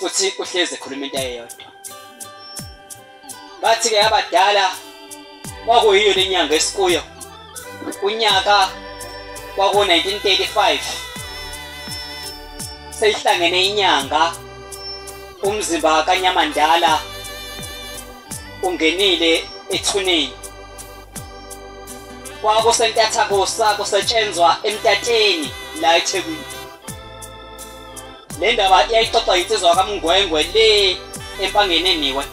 Futhi uhlezi ekhuluma into eyodwa. Bathi ke abadala kwakuyiyo lenyanga esikuyo. Unyaka kwaku 1935. Seyihlangene inyanga, umzimba kaNyamandala ungenile ethuneni. Kwakusentathakusa kusetshenzwa emtateni la eThekwini. Le ndaba iyayixoxa insizwa kaMngwengwe le empangeni eniwe.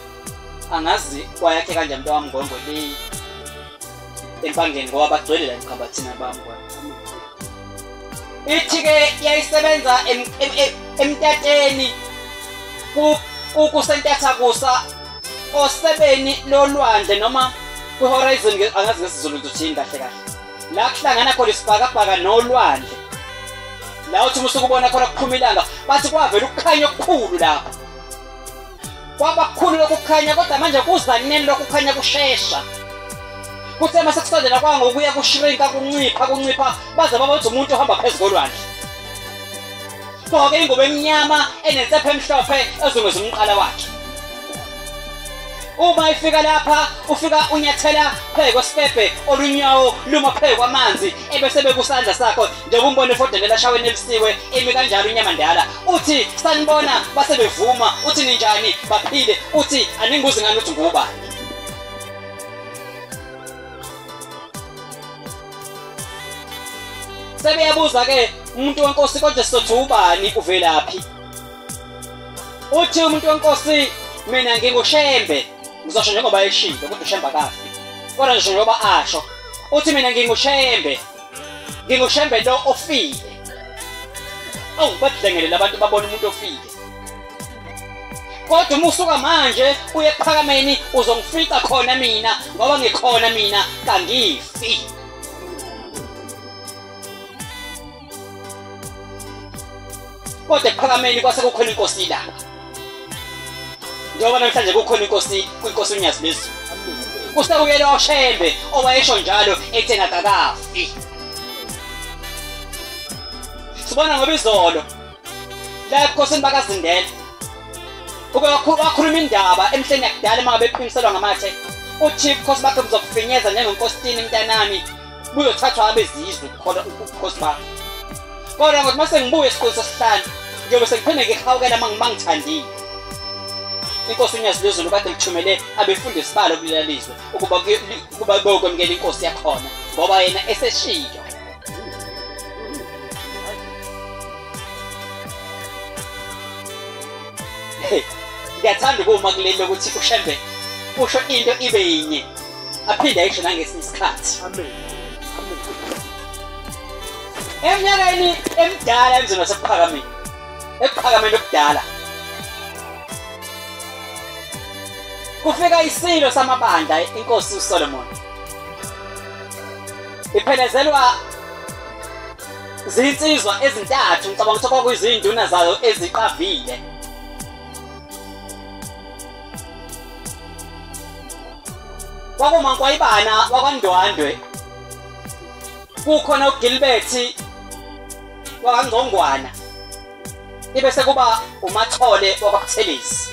Angazi kwayakhe kanjani into kaMngwengwe le empangeni ngoba bagcwele la emkhambathini abaMngwengwe. Ithi-ke yayisebenza emtateni kusentathakusa osebeni lolwandle noma kwi-horizon, angazi ngesiZulu uthini kahle kahle. La kuhlangana khona isibhakabhaka nolwandle. La uthi uma usukubona khona kuphuma ilanga, bathi kwavela ukukhanya okukhulu lapho. Kwaba kukhulu lokukhanya kodwa manje kuza nini lokukhanya kushesha. Kuthe mase kusondela kwangokuya kushrinka kuncipha kuncipha baze babathi umuntu ohamba phezu kolwandle. Gqoke ingubo emnyama enensephe emhlophe ezungeza umqala wakhe. Uma ifika lapha ufika unyathela phezu kwesikebhe olunyawo luma phezu kwamanzi ebese bekusandla sakho njengoba umbone efodela eshaweni elisiwe emi kanjalo uNyamandala. Uthi sanibona base bevuma, uthi ninjani baphile, uthi aningibuzi ngani uthi ngubani. Sebeyabuza ke umuntu wenkosi kodwa sizothi ubani uvelaphi? Uthi umuntu wenkosi mina nginguShembe. Ngizosho njengoba eshilo kodwa uShembe akafi. Kodwa ngisho njengoba asho. Uthi mina nginguShembe. NginguShembe lo ofile. Awu badlengelela abantu babona umuntu ofile. Kodwa uma usuka manje uye ekuphakameni uzongifica khona mina ngoba ngikhona mina kangifi. Kodwa ekuphakameni kwase kukhona inkosi ilanga. Njengoba namhlanje kukhona inkosi kwinkosi uNyazi lwezulu. Kusekuyela oShembe owayesho njalo ethi akakafi. Sibona ngoba izolo la ebukhosini bakaZindela uke wakhuluma indaba emhleni yakudala uma bephindiselwa ngamathe, uthi ubukhosi bakhe buzokufinyeza njengenkosini mntanami, buyothathwa abezizwe ukukhona ubukhosi bakhe. Kodwa ngokuthi mase ngibuye esiqulu sesihlanu ngiyobe sengiphinde ngihawukela uma ngithandile. Inkosi uNyazi lwezulu kade lithumele abefundisi balo kuleli lizwe ukuba bokwemukela inkosi yakhona ngoba yena eseshilo. Ngiyathanda ukuma kuleli lokuthi uShembe usho into ibe yinye aphinde ayisho nangesinye isikhathi. Amen. Eminyakeni emidala emzini waseKuphakameni, ekuphakameni okudala, kufika isilo samabandla inkosi uSolomon. Iphelezelwa zinsizwa ezintathu, ngicabanga ukuthi kwakuyizinduna zayo eziqavile. KwakuMankwayibana wakwaNdwandwe, kukhona uGilbert wakaNgcongwana, ibe sekuba uMathole wakwaButhelezi.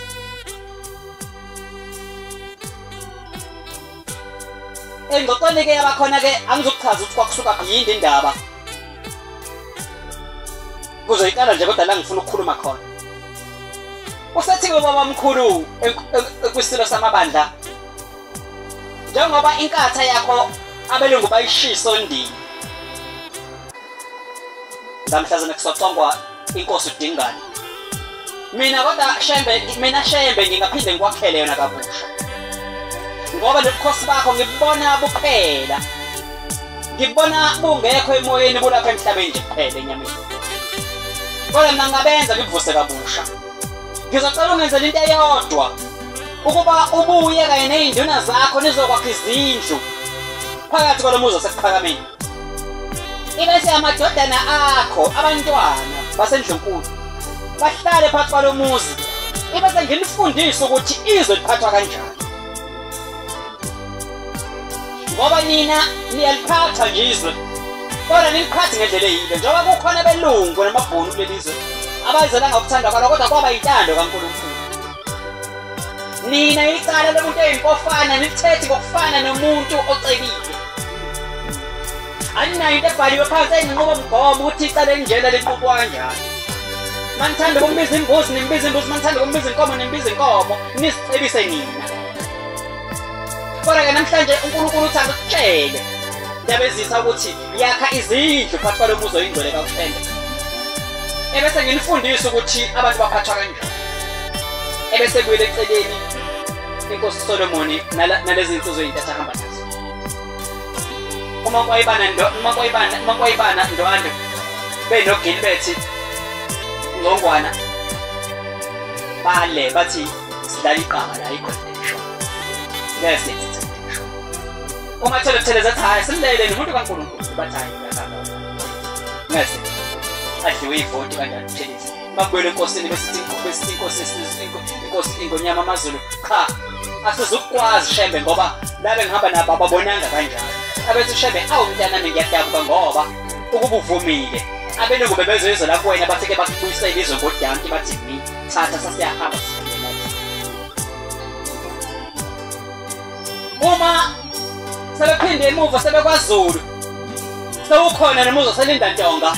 Engxoxweni ke yabakhona ke angizokuchaza ukuthi kwakusuka yini indaba. Kuzoyiqala nje kodwa la ngifuna ukukhuluma khona. Usethi-ke ubabamkhulu kwisilo samabandla, njengoba inkatha yakho abelungu bayishisa ondini ngamhlazane kusocongwa inkosi uDingane, mina kodwa Shembe, mina Shembe ngingaphinde ngikwakhele yona kabusha, ngoba lobukhosi bakho ngibona buphela, ngibona bungekho emoyeni, bulapha emhlabeni nje kuphela enyameni. Kodwa mina ngingabenza ngikuvuse kabusha. Ngizocela ungenzele into eyodwa, ukuba ubuye kanye ney'nduna zakho nizokwakha izindlu phakathi kwalo muzi waseKuphakameni, ibese amadodana akho abantwana basendlunkulu bahlale phakathi kwalo muzi, ibese nginifundise ukuthi izwe liphathwa kanjani, ngoba nina niyaliphatha nje izwe kodwa niliphathi ngendlela eyiyo. Njengoba kukhona abelungu namabhunu kuleli zwe, Abayizelanga ukuthanda kwalo kodwa kwaba intando kaNkulunkulu. Nina icala lomuntu oyimpofana nilithethi ngokufana nomuntu ocebile. Aninayo into ebhaliwe phansi eyinqubomgomo ukuthi icala elinjena liqukwa kanjani. Manithanda ukumbiza imbuzi nimbiza imbuzi, manithanda ukumbiza inkomo nimbiza inkomo, nisicebise nina. Kodwa-ke namhlanje uNkulunkulu uthi akutshele Ndabezitha ukuthi yakha izindlu phakathi kwalo muzi oyingcwele kakuphela. Ebese nginifundisa ukuthi abantu baphathwa kanjani. Ebese kuyile eceleni inkosi Solomoni nalezi insizwa ezintathu ahamba nazo. Uma kwayibana Ndwandwe benoGilbert Ngcongwana bale bathi sidlala iqaba la iGolden Show. Yes, it's a show. Uma Thelezi athi hayi simlele nomuntu kaNkulunkulu bathi hayi ngase adliwe ivoti kanjani Thelezi. Bakubuyele enkosini besithi inkosi ingonyama amaZulu cha asizukwazi Shembe ngoba labe ngihamba nabo ababonanga kanjalo. Abethi Shembe awu mntanami ngiyadabuka ngoba ukuba uvumile abelungu bebezoyizwa la kuwena bathi-ke bakubuyisele izwe ngodanki bathi mi thatha sasiyahamba sifike. Uma sebephinde emuva sebekwaZulu sewukhona nomuzi waseLindantonga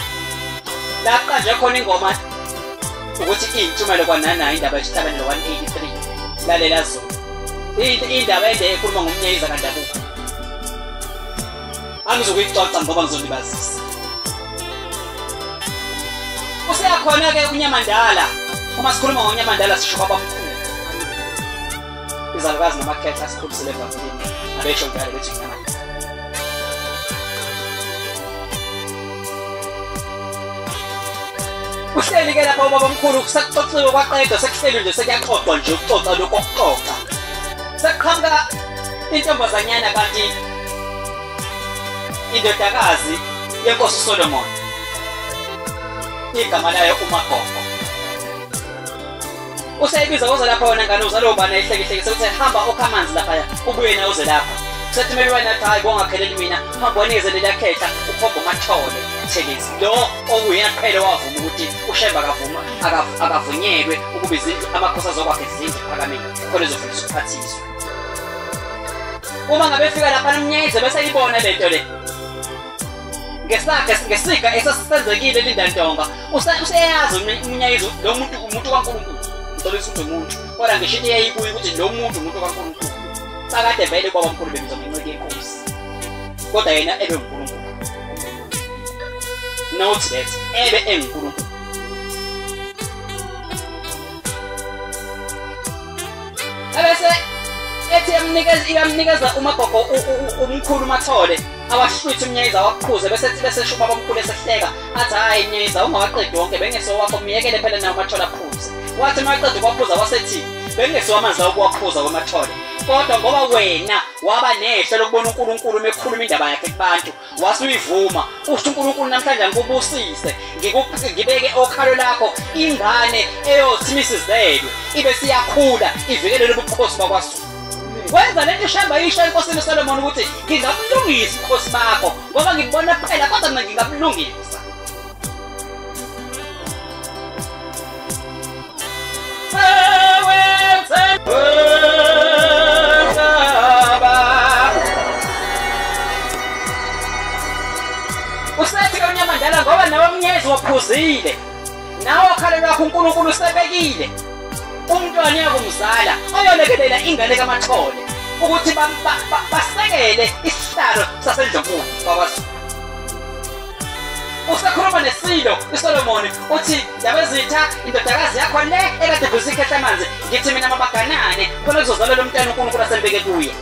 la kuqanjwe khona ingoma ukuthi iy'ntshumelo kwananayo indaba yesihlabelelo 183 lalela Zulu. Indaba ende ekhuluma ngomnyeyiza kandabuko. Angizukuyixoxa ngoba ngizolibazisa. Useyakhona-ke uNyamandala. Uma sikhuluma ngoNyamandala sisho kwabamkhulu. Izalukazi namakhehla asikhulisele evavilini abesho njalo bethi uNyamandala. Uhleli-ke lapha ubabamkhulu sekuxoxiwe kwaqedwa sekuhleli nje sekuyaxoxwa nje ukuxoxa lokhu okuxoxa. Sekuqhamuka intombazanyana kanti indodakazi yenkosi uSolomon. Igama layo uMagogo. Useyibiza uze lapha wena ngane uzalwa ubani ehlekehleke sekuthi hamba okha amanzi laphaya ubuye nawe uze lapha. Sethi maybe wena athi hayi bongakheleli mina hamba wanikeze leliya khehla ukhomba uMathole Thelezi lo okuyena kuphela wavuma ukuthi uShembe akavuma akavunyelwe ukuba izindlu amakhosi azokwakha izindlu phakamile khona ezofundisa ukuphathiswa. Uma ngabe fika lapha nomnyeyize bese ibona lento le ngesakhe ngesiga esasenzekile eLindantonga useyazi umnyeyize lo muntu umuntu kaNkulunkulu. Ngicela ukuthi umuntu kodwa ngisho into eyayikuyo ukuthi lo muntu umuntu kaNkulunkulu. Sakade vele kwabamkhulu bebizwa ngenceku yenkosi kodwa yena ebe uNkulunkulu. Note that ebe enguNkulunkulu. Ebese ethi iyamnikeza uMagogo umkhulu uMathole awahlwithe umnyeyiza waqhuze bese ethi bese sho ubabamkhulu esehleka athi hayi mnyeyiza ungawaqedi wonke bengesowakho myekele phela nawo uMathole aphuze. Wathi maqeda ukwaphuza wasethi bengesowa amanzi lawo ukuwaphuza weMathole kodwa ngoba wena waba nehlo lokubona uNkulunkulu mekhuluma indaba yakhe kubantu wasuyivuma usho uNkulunkulu namhlanje angikubusise ngibeke okhalo lakho ingane eyothi misizelwe ibe siyakhula ivikelele ubukhosi bakwaZulu. Wenza lento Shembe ayisho enkosini uSolomon ukuthi ngingabulungisa ubukhosi bakho ngoba ngibona kuphela kodwa mina ngingabulungisa. Usethi ke uNyamandala ngoba nawe umnyezi waphuzile nawe okhalo lwakho uNkulunkulu usebekile umntwana uyakumzala oyolekelela ingane kaMathole ukuthi basekele isihlalo sasendlunkulu bakwaZulu. Usekhuluma nesilo uSolomoni uthi Ndabezitha indodakazi yakho le ekade ibhuza ikhehla amanzi ngithi mina mabaganane khona kuzozalwa lo mntwana uNkulunkulu asembeke kuye.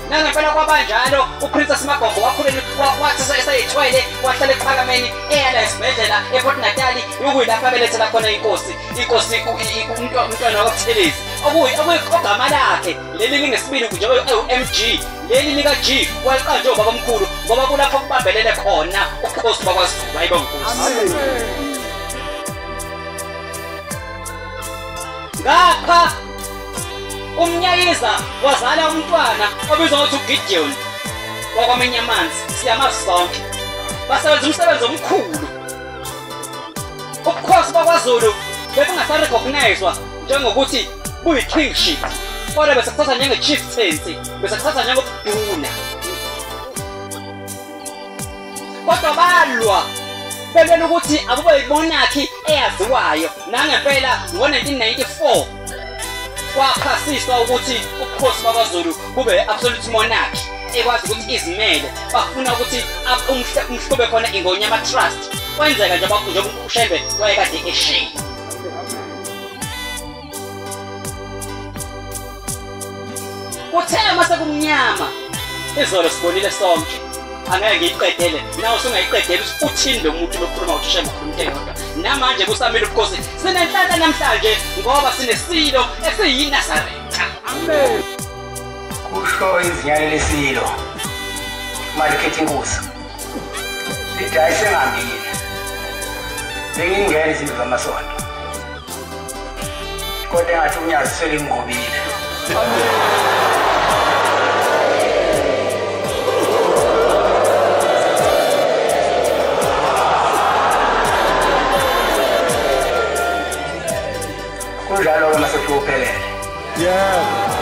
Nangempela kwabanjalo uPrincess Magogo wakhulelwa wathi eseyithwele wahlala ephakameni eyala esibhedlela ePort Natal ukuyilapha abelethela khona inkosi umntwana wakwaButhelezi okuyigama lakhe leli lingesibili njengoba ewu-MG leli lika G waliqanjwe ubabamkhulu ngoba kulapho kubambelele khona ubukhosi bakwaZulu hayi bonkosi. Ngapha umnyayiza wazala umntwana obizwa ngokuthi uGideon wakwamenyamanzi siyamazi sonke. Basebenza umsebenzi omkhulu. Ubukhosi bakwaZulu bebungasarecognizwa njengokuthi buyi-kingship, kodwa bese kuthathwa njenge-chieftaincy, bese kuthathwa njengobuduna. Kodwa balwa belwela ukuthi akube yimonarchy eyaziwayo. Nangempela ngo-1994 kwaphasiswa ukuthi ubukhosi bakwaZulu bube absolute monarchy ekwazi ukuthi izimele. Bafuna ukuthi umhlube khona Ingonyama Trust. Kwenzeka njengoba uShembe wayekade eshiya. Kuthe mase kumnyama izolo sibonile sonke, angeke ngiyiqedele nawe usungayiqedela uthini lo muntu lokhuluma ukuthi uShembe ukhuluma into eyodwa. Namanje kusamile ubukhosi. Sinenhlanhla namhlanje ngoba sinesilo esiyiNazaretha. Amen. Kusho izinyane lesilo malikhetha inkosi lithi hayi sengihambile, bengingena izindlu zamasonto kodwa engathi unyazi selingqobile. Kunjalo-ke mase kuthiwa uphelele. Yeah.